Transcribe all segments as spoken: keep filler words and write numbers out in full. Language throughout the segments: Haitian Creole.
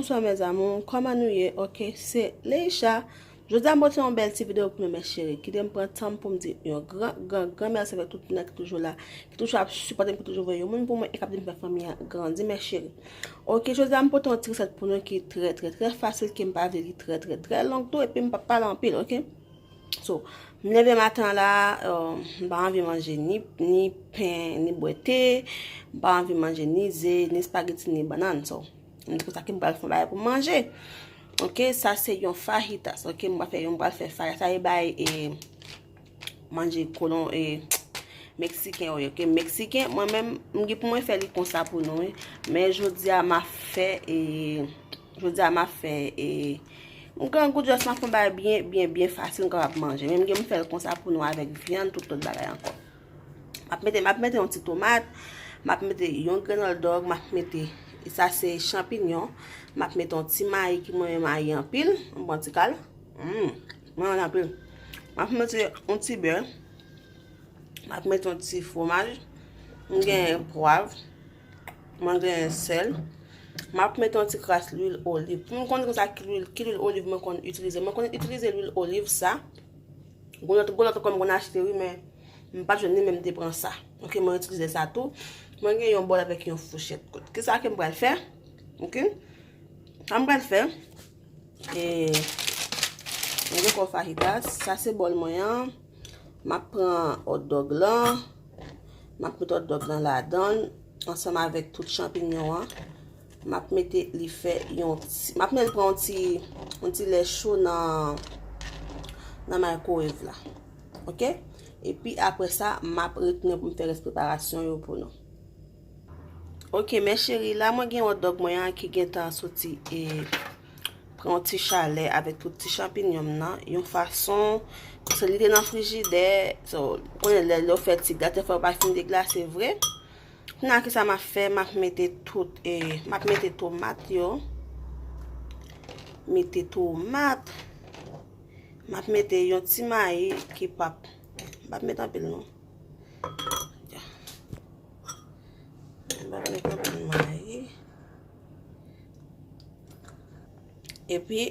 Bonswa mes amours, kòman nou ye? Ok, se Leisha. Jodi a m pote yon bèl ti videyo pou nou, mes chéries. Kite m pran tan m pou m di yon gran, gran, gran mèsi avèk tout moun ki toujou la, ki toujou ap sipòte m, ki toujou voye yon moun pou mwen e k ap di m fè fanmi an grandi, mes chéries. Ok, jodi a m pote yon ti resèt pou nou ki trè, trè, trè fasil, ke m pa vle li trè, trè, trè long tou, epi m p ap pale anpil, ok? So, m leve maten an la, euh, m pa anvi manje ni, ni pen, ni bwè te, m pa anvi manje ni ze, ni spaghetti, ni bannann. So, m di konsa ke m pral fè yon bagay pou m manje. Ok, sa se yon fajitas. Ok, m pral fè, m pral fè fajitas. Sa e bay e manje kolon e meksiken yo, ok? Meksiken, mwen menm, m gen pou mwen fè li konsa pou nou, wi. Men jodi a, m ap fè e Jodi a, m ap fè e m grangou, just m ap fè yon bagay byen, byen, byen fasil, m kapab manje. Men m gen m fè l konsa pou nou avèk vyann, tout lòt bagay ankò. M ap mete, m ap mete yon ti tomat, m ap mete yon grenn hot dog, m ap mete, sa se chanpinyon, m ap mete yon ti mayi ki mwen renmen mayi anpil, m pran ti kal. Mm, mwen renmen anpil. M ap mete yon ti bè. M ap mete yon ti fwomaj. M genyen pwav. Mwen genyen sèl. M ap mete yon ti kras lwil oliv. Pou m konn konsa ki lwil, ki lwil oliv mwen konn itilize. Mwen konn itilize lwil oliv sa. Gon lòt, gon lòt ankò m konn achte wi, men m pa t jwenn li, men m te pran sa. Ok, mwen itilize sa tou. Mwen gen yon bòl avèk yon fouchèt. Kisa ke m pral fè? Ok? Sa m pral fè, e, mwen gen kò fajitas. Sa se bòl mwen an. M ap pran hot dog lan. M ap mete hot dog lan ladan l, ansanm avèk tout chanpinyon an. M ap mete li fè yon ti, m ap mete l pran yon ti, yon ti lè cho nan, nan microwave la. Ok? Epi apre sa, m ap retounen pou m fè rès preparasyon yo pou nou. Ok, mes chéries, la mwen gen hot dog mwen an ki gentan soti e pran yon ti chalè avèk tout ti chanpinyon m nan, yon fason, paske li te nan frijidè, so, ou konnen lè, lè w fè ti gate, fò w pa fin deglase vre. Kounye a, kisa m ap fè? M ap mete tout, e, m ap mete tomat yo. Mete tomat. M ap mete yon ti mayi ki p ap, m p ap mete anpil non. M p ap mete anpil mayi. Epi,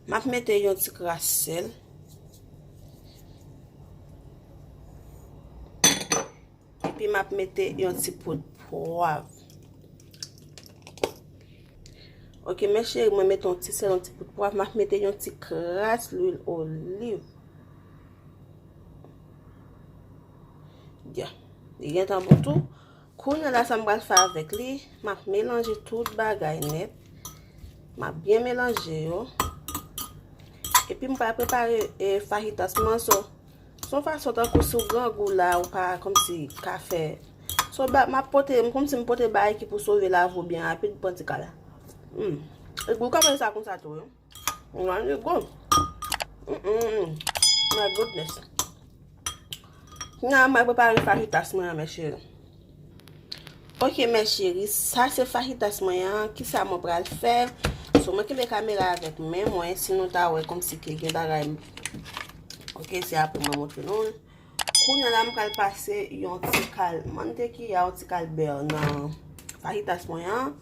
m ap mete yon ti kras sèl. Epi, m ap mete yon ti poud pwav. Ok, mes chéries, mwen mete yon ti sèl, yon ti poud pwav. M ap mete yon ti kras lwil oliv. Ya. Li gentan bon tou. Kounye a la, sa m pral fè avèk li, m ap melanje tout bagay nèt. M ap byen melanje yo. Epi m pral prepare, e, fajitas mwen, so, se yon fason tankou si w grangou la, ou pa kòmsi ka fè. So, ba, m ap pote, m kòmsi m pote bagay ki pou sove lavi w byen rapid, pran ti kal la. Hmm. E gou, kòman sa konsa tou, wi. Mwen li gou. Mm, mm, mm. My goodness. Kounye a, mwen prepare fajitas mwen an, mes chéries. Ok, mes chéries, sa se fajitas mwen an. Kisa mwen pral fè? So, mwen kenbe kamera avèk men mwen, si nou ta wè kòmsi ke gen bagay. Ok, se apre mwen montre nou. Kounye a la, m pral pase yon ti kal mantekiya, yon ti kal bè nan fajitas mwen an,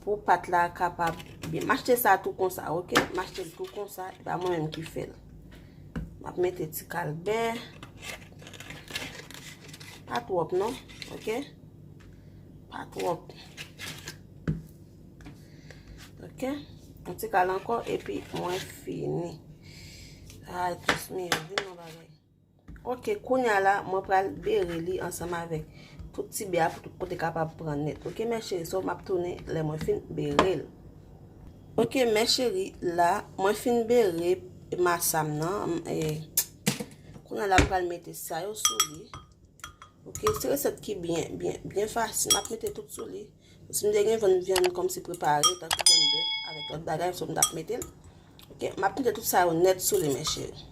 pou pat la kapab byen. M achte sa tou konsa, ok? M achte l tou konsa, e pa mwen menm ki fè l. M ap mete ti kal bè. Pa twòp non, ok? Pa twòp. Ok? Yon ti kal ankò, epi mwen fini. Ay, plis mi yo, vin yon bagay. Ok, kounye a la, mwen pral bere li ansanm avèk tout ti bè a pou tout kote kapab pran nèt. Ok, mes chéries, so m ap tounen lè mwen fin bere l. Ok, mes chéries, la, mwen fin bere masa m nan. M, e, kounye a la, m pral mete sa yo sou li. Ok, se resèt ki byen, byen, byen fasil. M ap mete tout sou li. Si m te gen vyann, vyann kòmsi prepare, tankou vyann bèf avèk lòt bagay, so m t ap mete l. Ok, m ap mete tout sa yo nèt sou li, mes chéries.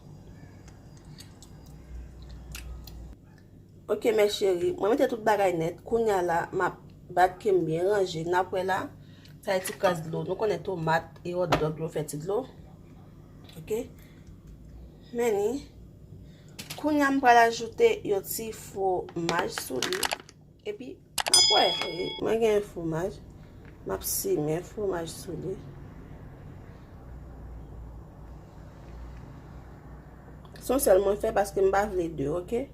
Ok, mes chéries, mwen mete tout bagay nèt. Kounye a la, m ap bat ke m byen ranje. N ap wè la, sa e ti kras dlo. Nou konnen tomat e hot dog yo fè ti dlo. Ok. Men ni. Kounye a, m pral ajoute yon ti fwomaj sou li. Epi, m ap wè, e, mwen gen fwomaj. M ap simen fwomaj sou li. Se yon sèl mwen fè paske m pa vle de, oke?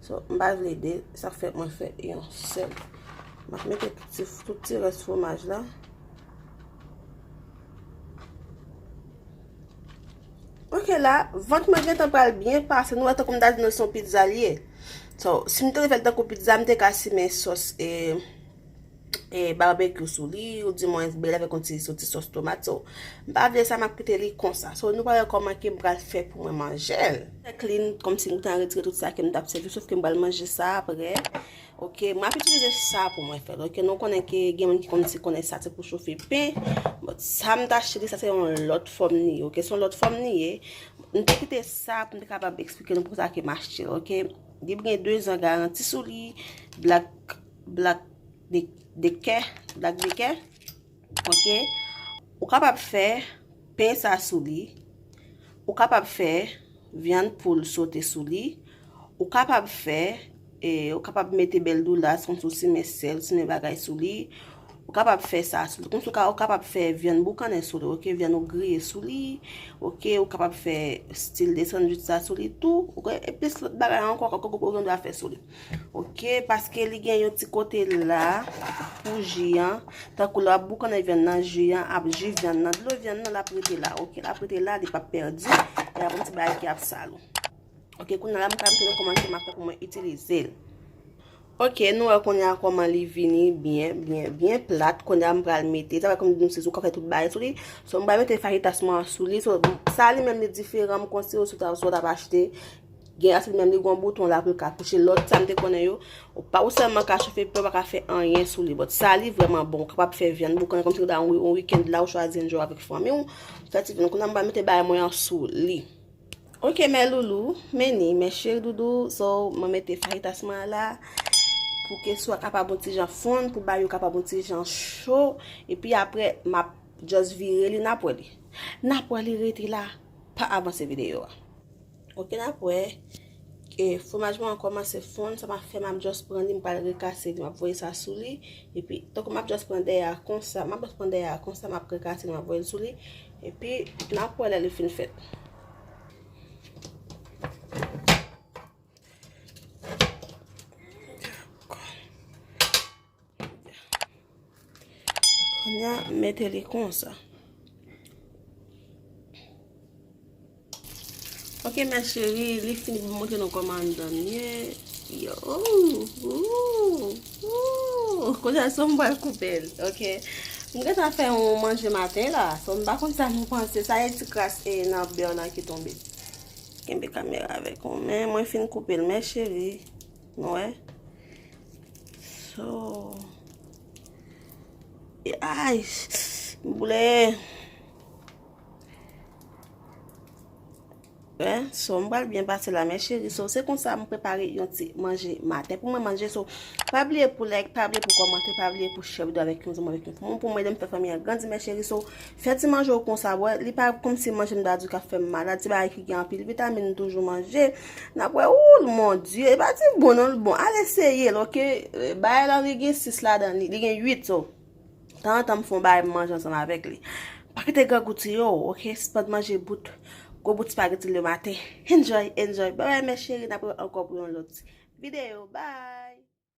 So, m pa vle de, sa fè mwen fè yon sèl. M ap mete tout ti, tout ti rès fwomaj la. Oke, la, vant mwen gentan pral byen pase. Nou wè tankou m ta di nou se yon pizza li ye. So, si m te fè l tankou pizza, m te ka simen sòs, e, e, babekyou sou li, ou di mwen bèl avèk yon ti, yon ti sòs tomat. So, m pa vle sa, m ap kite li konsa. So, nou pral wè kòman ke m pral fè pou mwen manje l. Clean, kòmsi m te retire tout sa ke m t ap sèvi, sof ke m pral manje sa apre. Oke, m ap itilize sa pou mwen fè l. Oke, nou konnen ke gen moun ki konn, ki konnen sa se pou chofe pen. But sa m t achte li, sa se yon lòt fòm li ye. Oke, se yon lòt fòm li ye. M te kite sa pou m te kapab eksplike nou pou sa ke m achte l. Oke, li gen de zan garanti sou li. Black, black de, de kè, black de kè. Oke. Ou kapab fè pen sa sou li. Ou kapab fè vyann poul sote sou li. Ou kapab fè, e, ou kapab mete bèl doulas, kòmsi w simen sèl, simen bagay sou li. Ou kapab fè sa sou li. Kòmsi w ka, ou kapab fè vyann boukannen sou li, oke? Vyann ou griye sou li, oke? Ou kapab fè stil de sandwich sa sou li tou, oke? E plis lòt bagay ankò, ankò, ou gen dwa fè sou li. Oke, paske li gen yon ti kote la pou ji an. Tankou lè w ap boukannen vyann nan, ji an ap, ji vyann nan, dlo vyann nan, l ap rete la. Oke, l ap rete la, li p ap pèdi. E ap yon ti bagay ki ap sal ou. Oke, kounye a la, m ka montre nou kòman ke m ap fè pou mwen itilize l. Oke, nou wè kounye a kòman li vini byen, byen, byen plat. Kounye a, m pral mete, sa fè kòm nou se ou ka fè tout bagay sou li. So, m pral mete fajitas mwen an sou li. So, sa li menm li diferan, m konsidere si w ta, si w t ap achte. Gen ase li menm li gon bouton la pou l ka kouche. Lòt sa m te konnen yo, ou pa ou sèlman ka chofe pen, ou pa ka fè anyen sou li. But sa li vrèman bon. Ou kapab fè vyann boukannen kòmsi ou ta yon, yon weekend la, ou chwazi enjoy avèk fanmi w. Fè ti vyann. Kounye a m pral mete bagay mwen an sou li. Oke, mè loulou, meni, mè cheri doudou. So, mwen mete fajitas mwen an la. Pou kesyon an kapab yon ti jan fonn, pou bagay yo kapab yon ti jan cho. Epi apre, m ap just vire li, n ap wè li. N ap wè li rete la. Pa avanse videyo a. Oke, n ap wè. E, fwomaj mwen an kòmanse fonn, sa m ap fè, m ap just pran li, m pral rekase li, m ap voye sa sou li. Epi, tankou m ap just pran dèyè a konsa, m ap just pran dèyè a konsa, m ap rekase li, m ap voye l sou li. Epi, n ap wè lè li fin fèt. Kounye a, mete li konsa. Oke, mè cheri, li fini pou m montre nou kòman anndan l ye. Yo, ooh, ooh, ooh. Kounye a, so m pral koupe l, oke? M gentan fè yon manje maten la, so m pa konn sa nou panse. Sa e ti kras e nan bè nan ki tonbe. Kenbe kamera avèk yon men, mwen fin koupe l, mè cheri. Nou wè? So, e, ay, m boule. Wè, so, m pral byen pase la, mè cheri. So, se konsa m prepare yon ti manje maten pou mwen manje. So, pa bliye pou like, pa bliye pou kòmante, pa bliye pou share videyo avèk yon zanmi, avèk yon fanmi, pou mwen ede m fè fanmi an grandi, mè cheri. So, fè ti manje w konsa, wè, li pa kòmsi manje m ta di w k ap fè m malad, se bagay ki gen anpil vitamin, m toujou manje. N ap wè, ooh, mon Dieu, e pa ti bon non, l bon. Al eseye l, oke? Bagay la, li gen sis ladan li, li gen uit, so. Tanzantan, m fè yon bagay, m manje ansanm avèk li. Pa kite grangou tiye w, oke? Sispann manje bout, gwo bout spaghetti le maten. Enjoy, enjoy. Bye bye, mè cheri, n ap wè ankò pou yon lòt videyo. Bye!